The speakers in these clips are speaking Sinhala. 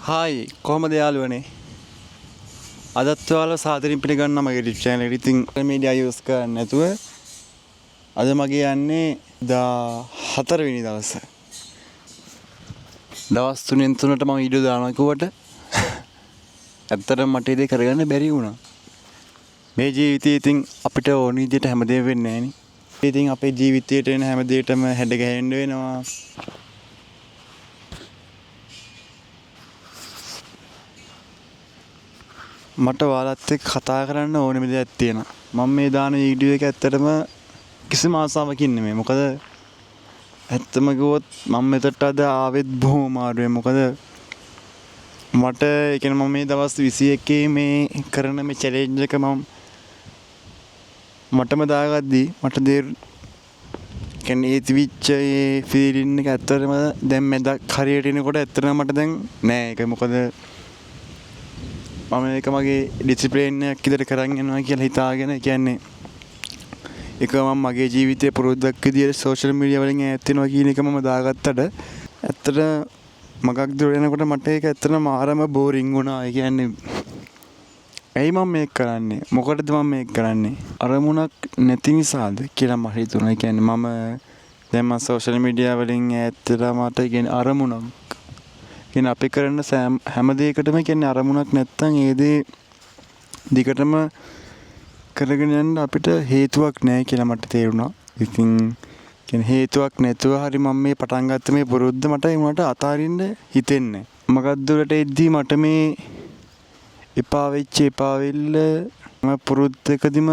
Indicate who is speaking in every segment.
Speaker 1: හායි කොහමද යාළුවනේ? අදත් ඔයාලව සාදරයෙන් පිළිගන්නවා මගේ YouTube channel එකට. ඉතින් මීඩියා යූස් කරන්නේ නැතුව අද මගේ යන්නේ 14 වෙනි දවස. දවස් තුනෙන් තුනට මම වීඩියෝ දානවා කිව්වට ඇත්තටම මට ඒ දේ කරගන්න බැරි වුණා. මේ ජීවිතේ ඉතින් අපිට ඕන විදිහට හැමදේම වෙන්නේ නෑනේ. ඉතින් අපේ ජීවිතේට එන හැම දෙයකටම හැඩ ගැහෙන්න වෙනවා. මට ඔයාලත් එක්ක කතා කරන්න ඕනෙම දෙයක් තියෙනවා. මම මේ දාන වීඩියෝ එක ඇත්තටම කිසිම ආසාවකින් නෙමෙයි. මොකද ඇත්තම කිව්වොත් මම මෙතනට අද ආවෙත් බොහොම අමාරුවෙන්. මොකද මට ඒ කියන්නේ මම මේ දවස් 21 මේ කරන මේ චැලෙන්ජ් එක මම මටම දාගද්දි මට කියන්නේ ඒ තිබිච්ච ඒ ෆීලින් එක ඇත්තටම දැන් මැදක් හරියට එනකොට ඇත්තටම මට දැන් නෑ ඒක. මොකද මම ඒක මගේ ඩිසිප්ලින් එකක් විදිහට කරන් යනවා කියලා හිතාගෙන, ඒ කියන්නේ ඒක මම මගේ ජීවිතේ පුරුද්දක් විදිහට සෝෂල් මීඩියා වලින් ඈත් වෙනවා කියන එක මම දාගත්තට ඇත්තට මගක් දුර යනකොට මට ඒක ඇත්තටම මාරම බෝරින් වුණා. ඒ කියන්නේ ඇයි මම මේක කරන්නේ, මොකටද මම මේක කරන්නේ, අරමුණක් නැති නිසාද කියලා මට හිතුණා. ඒ කියන්නේ මම දැන් මම සෝෂල් මීඩියා වලින් ඈත් වෙලා මට ඒ කියන්නේ අරමුණක් කියන්නේ අපි කරන හැම දෙයකටම කියන්නේ අරමුණක් නැත්තම් ඒ දේ දිගටම කරගෙන යන්න අපිට හේතුවක් නෑ කියලා මට තේරුණා. ඉතින් කියන්නේ හේතුවක් නැතුව හරි මම මේ පටන් ගත්ත මේ පුරුද්ද මට ඒ වුණාට අතාරින්න හිතෙන්නේ නෑ. මගක් දුරට එද්දී මට මේ එපා වෙච්ච එපා වෙල්ල මම පුරුද්දකදීම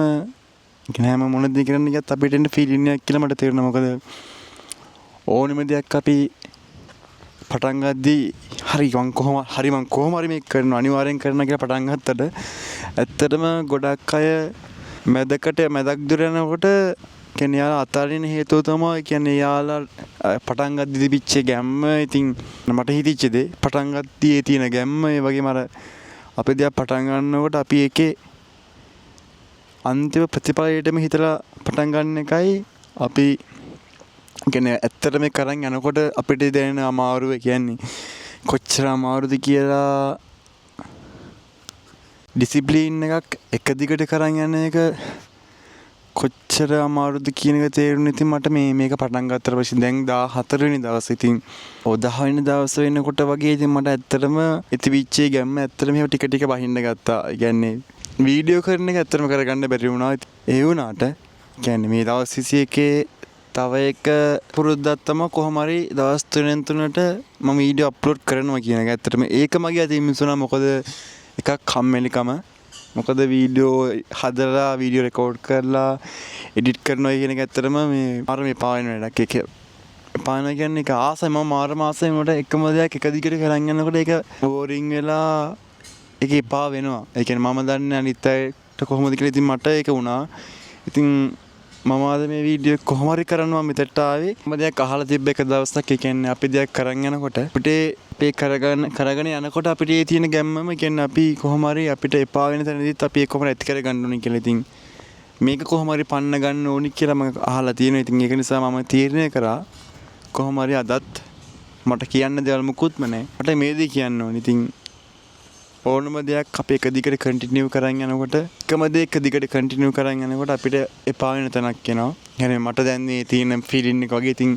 Speaker 1: කියන්නේ හැම මොන දේ කරන්න ගියත් අපිට එන්න ෆීලිං එකක් කියලා මට තේරුණා. මොකද ඕනෙම දෙයක් අපි පටන් ගද්දී හරි මං කොහොම හරි මං කොහොම හරි මේක කරනවා අනිවාර්යෙන් කරනවා කියලා පටන් ගත්තට ඇත්තටම ගොඩක් අය මැදක් දුර යනකොට කියන්නේ යාලා අතාරින හේතුව තමයි කියන්නේ යාලා පටන් ගද්දි තිබිච්ච ගැම්ම. ඉතින් මට හිතිච්ච දේ පටන් ගද්දි ඒ තියෙන ගැම්ම, ඒ වගේම අර අපි දෙයක් පටන් ගන්නකොට අපි ඒකේ අන්තිම ප්‍රතිඵලයටම හිතලා පටන් ගන්න එකයි අපි කියන්නේ ඇත්තට මේ කරන් යනකොට අපිට දැනෙන අමාරුව. කියන්නේ කොච්චර අමාරුද කියලා ඩිසිප්ලින් එකක් එක දිගට කරන් යන එක කොච්චර අමාරුද කියන එක තේරුණේ ඉතින් මට මේක පටන් ගත්තට පස්සේ. දැන් 14 වෙනි දවස්. ඉතින් ඔය 10 වෙනි දවස් වෙනකොට වගේ ඉතින් මට ඇත්තටම තිබිච්ච ගැම්ම ඇත්තටම එහෙම ටික ටික බහින්න ගත්තා. ඒ කියන්නේ වීඩියෝ කරන එක ඇත්තටම කරගන්න බැරි වුණා. ඒ වුණාට කියන්නේ මේ දවස් 21 තව එක පුරුද්දක් තමයි කොහොම හරි දවස් තුනෙන් තුනට මම වීඩියෝ අප්ලෝඩ් කරනවා කියන එක. ඇත්තටම ඒක මගේ අතින් මිස් වුණා. මොකද එකක් කම්මැලිකම. මොකද වීඩියෝ හදලා වීඩියෝ රෙකෝඩ් කරලා එඩිට් කරනවා කියන එක ඇත්තටම මේ මාර මේ පාවෙන වැඩක්. ඒක පාවෙනවා කියන්නේ ඒක ආසයි. මම මාරම ආසයි. මට එකම දෙයක් එක දිගට කරන් යනකොට ඒක බෝරින් වෙලා ඒක එපා වෙනවා. ඒ කියන්නේ මම දන්නේ අනිත් අයට කොහොමද කියලා. ඉතින් මට ඒක වුණා. ඉතින් මම අද මේ වීඩියෝ කොහොම හරි කරන්න මම මෙතනට ආවේ. මම දෙයක් අහලා තිබ්බ එක දවසක්. ඒ කියන්නේ අපි දෙයක් කරන් යනකොට අපිට අපේ කරගෙන යනකොට අපිට ඒ තියෙන ගැම්මම කියන්නේ අපි කොහොම හරි අපිට එපා වෙන තැනදීත් අපි ඒක කොහොම හරි ඇති කරගන්න ඕනේ කියලා. ඉතින් මේක කොහොම හරි පන්න ගන්න ඕනි කියලා මම අහලා තියෙනවා. ඉතින් ඒක නිසා මම තීරණය කරා කොහොම හරි අදත් මට කියන්න දේවල් මුකුත්ම නෑ. මට මේ දේ කියන්න ඕනි. ඉතින් ඕනම දෙයක් අපි එක දිගට කන්ටිනියු කරන් යනකොට එකම දේ එක දිගට කන්ටිනියු කරන් යනකොට අපිට එපා වෙන තැනක් එනවා. يعني මට දැන් මේ තියෙන ෆීලිං එක වගේ. ඉතින්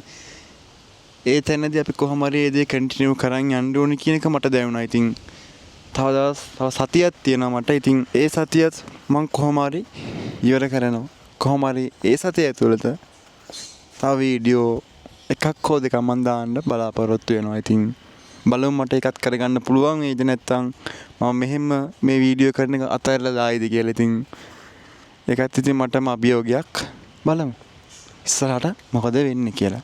Speaker 1: ඒ තැනදී අපි කොහොම හරි ඒ දේ කන්ටිනියු කරන් යන්න ඕනි කියන එක මට දැනුණා. ඉතින් තව දවස් තව සතියක් තියෙනවා මට. ඉතින් ඒ සතියත් මං කොහොම හරි ඉවර කරනවා. කොහොම හරි ඒ සතිය ඇතුළත තව වීඩියෝ එකක් හෝ දෙකක් මං දාන්න බලාපොරොත්තු වෙනවා. ඉතින් බලමු මට ඒකත් කරගන්න පුළුවන් වෙයිද නැත්නම් මම මෙහෙම මේ වීඩියෝ කරන එක අතහැරලා දායිද කියලා. ඉතින් ඒකත් ඉතින් මටම අභියෝගයක්. බලමු ඉස්සරහට මොකද වෙන්නේ කියලා.